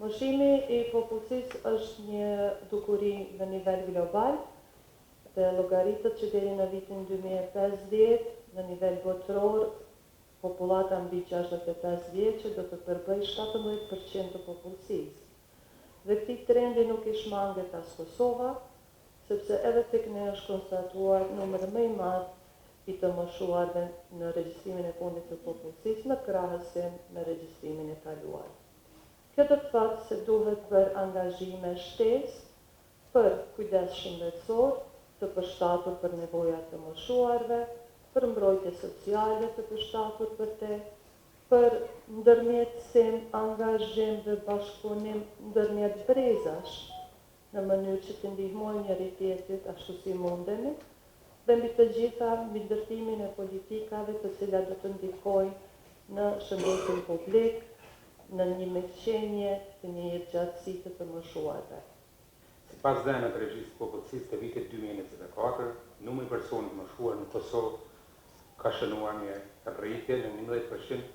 Moshimi i popullsisë është një dukuri në nivel global dhe llogaritet që deri në vitin 2050 në nivel botëror popullata mbi 65 vjeçe do të përbëjë 17% të popullsisë. Dhe këtij trendi nuk i shmanget as Kosova, sepse edhe tek ne është konstatuar numër më i madh i të moshuarve në regjistrimin e fundit të popullsisë në krahasim me regjistrimin e kaluar. Kjo do të thotë se duhet bërë angazhime shtesë për kujdes shëndetësor të përshtatur për nevojat të moshuarve, për mbrojtje sociale të përshtatur për te, për ndërmjetësim, angazhim dhe bashkëpunim ndërmjet brezash, në mënyrë që të ndihmojmë njëri tjetrit ashtu si mundemi, dhe mbi të gjitha mbi ndërtimin e politikave të cilat do të ndikojnë në shëndetin publik, në një mirëqenie dhe një jetëgjatësi të të moshuarve. Sipas dhënave të Regjistrit të Popullsisë të vitit 2024, numri i personave të moshuar në Kosovë ka shënuar një rritje në 11%,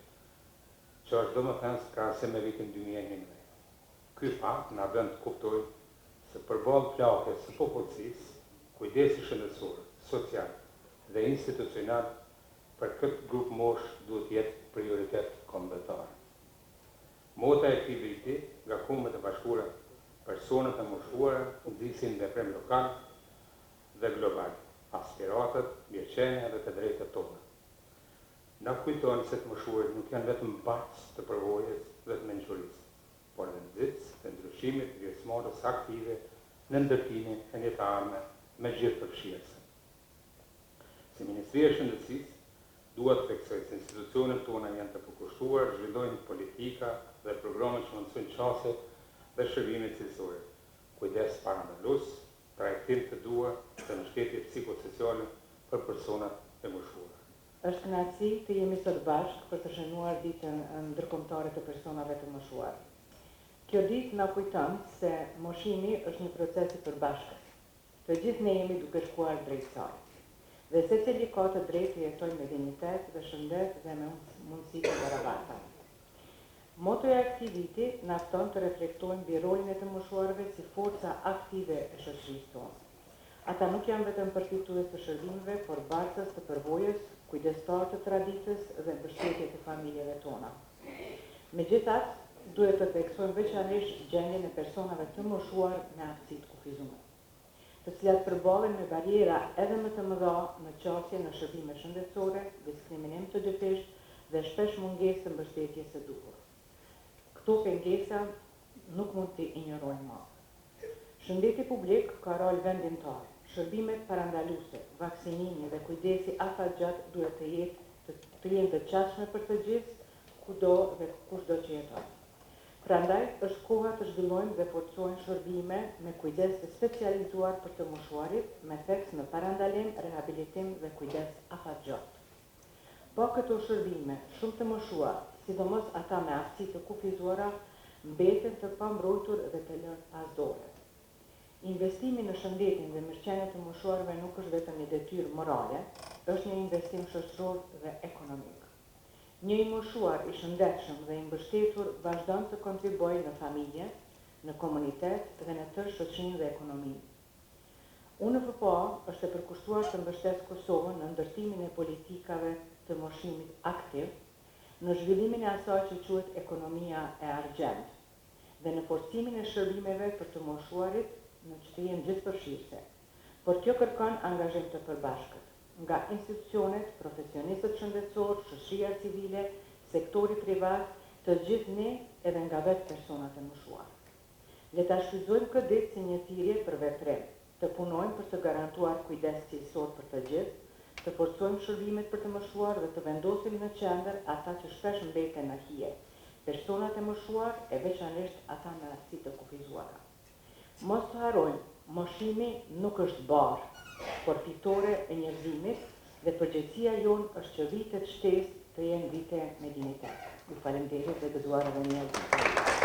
që është domethënës krahasim me vitin 2011. Ky fakt na bën të kuptojmë se përballë plakjes së popullsisë, kujdesi shëndetësor, social dhe institucional për këtë grup moshë duhet të jetë prioritet kombëtar. Motoja e këtij viti nga Kombet e Bashkuara, personat e moshuara nxisin veprim lokal dhe global, aspiratat, mirëqenia dhe të drejtat tona. Na kujton se të moshuarit nuk janë vetëm bartës të përvojës dhe të mençurisë, por edhe nxitës të ndryshimit pjesëmarrës aktive në ndërtimin e një të ardhme më gjithëpërfshirëse. Si Ministria e Shëndetësisë, dua të theksoj se institucionet tona janë të përkushtuar të zhvillojnë politika dhe programe që mundësojnë qasje dhe shërbime cilësore, kujdes parandalues, trajtim të duhur dhe mbështetje psikosociale për personat e moshuar. Është kënaqësi të jemi sot bashkë për të shënuar Ditën Ndërkombëtare të Personave të Moshuar. Kjo ditë na kujton se moshimi është një proces i përbashkët. Të gjithë ne jemi duke shkuar drejt saj. Dhe secili ka të drejtë të jetojë me dinjitet dhe shëndet dhe me mundësi të barabarta. Motoja e këtij viti na fton të reflektojmë mbi rolin e të moshuarve si forca aktive e shoqërisë tonë. Ata nuk janë vetëm përfitues të shërbimeve, por bartës të përvojës, kujdestarë të traditës dhe mbështetje të familjeve tona. Megjithatë, duhet të theksojmë veçanërisht gjendjen e personave të moshuar me aftësi të kufizuara, të cilat përballen me barriera edhe më të mëdha në qasje në shërbime shëndetësore, diskriminim të dyfishtë dhe shpesh mungesë të mbështetjes së duhur. Këto pengesa nuk mund t'i injorojmë më. Shëndeti publik ka rol vendimtar. Shërbimet parandaluese, vaksinimi dhe kujdesi afatgjatë duhet të jetë të, të jenë të qasshme për të gjithë, kudo dhe kushdo që jeton. Prandaj është koha të zhvillojmë dhe forcojmë shërbime me kujdes të specializuar për të moshuarit, me theks në parandalim, rehabilitim dhe kujdes afatgjatë. Pa këto shërbime, shumë të moshuar, sidomos ata me aftësi të kufizuara, mbeten të pambrojtur dhe të lënë pas dore. Investimi në shëndetin dhe mirëqenien e të moshuarve nuk është vetëm një detyrë morale, është një investim shoqëror dhe ekonomik. Një i moshuar i shëndetshëm dhe i mbështetur vazhdon të kontribuojë në familje, në komunitet dhe në tërë shoqërinë dhe ekonominë. UNFPA është e përkushtuar të mbështesë Kosovën në ndërtimin e politikave të moshimit aktiv, në zhvillimin e asaj që quhet ekonomia e argjendtë dhe në forcimin e shërbimeve për të moshuarit në që të jenë gjithëpërfshirëse. Por kjo kërkon angazhim të përbashkët nga institucionet, profesionistët shëndetësor, shoqëria civile, sektori privat, të gjithë ne edhe nga vetë personat e moshuar. Le ta shfrytëzojmë këtë ditë si një thirrje për veprim, të punojmë për të garantuar kujdes cilësor për të gjithë, të forcojmë shërbimet për të moshuar dhe të vendosim në qendër ata që shpesh mbeten në hije, personat e moshuar e veçanërisht ata me aftësi të kufizuara. Mos të harrojmë, moshimi nuk është barrë, por fitore e njerëzimit dhe përgjegjësia jonë është që vitet shtesë të jenë vite me dinjitet. Ju faleminderit dhe gëzuar edhe një herë.